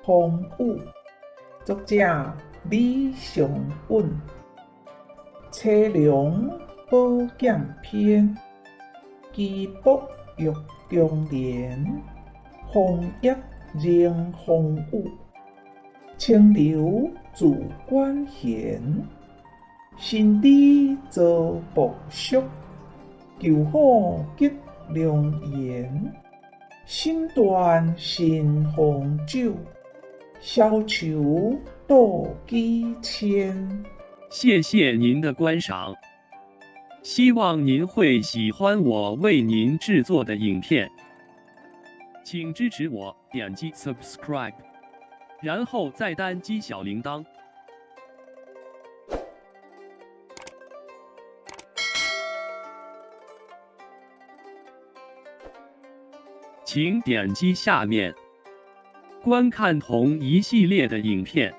風雨，作者李尚允，《青龍寶劍篇》，岐阜玉強連，楓葉迎風雨，清流自管弦，新知遭薄俗，舊好結良緣，心斷新豐酒，消愁度幾千。謝謝您的觀賞，希望您會喜歡我為您製作的影片，請支持我點擊 subscribe，然後再單擊小鈴鐺。請點擊下面觀看同一系列的影片。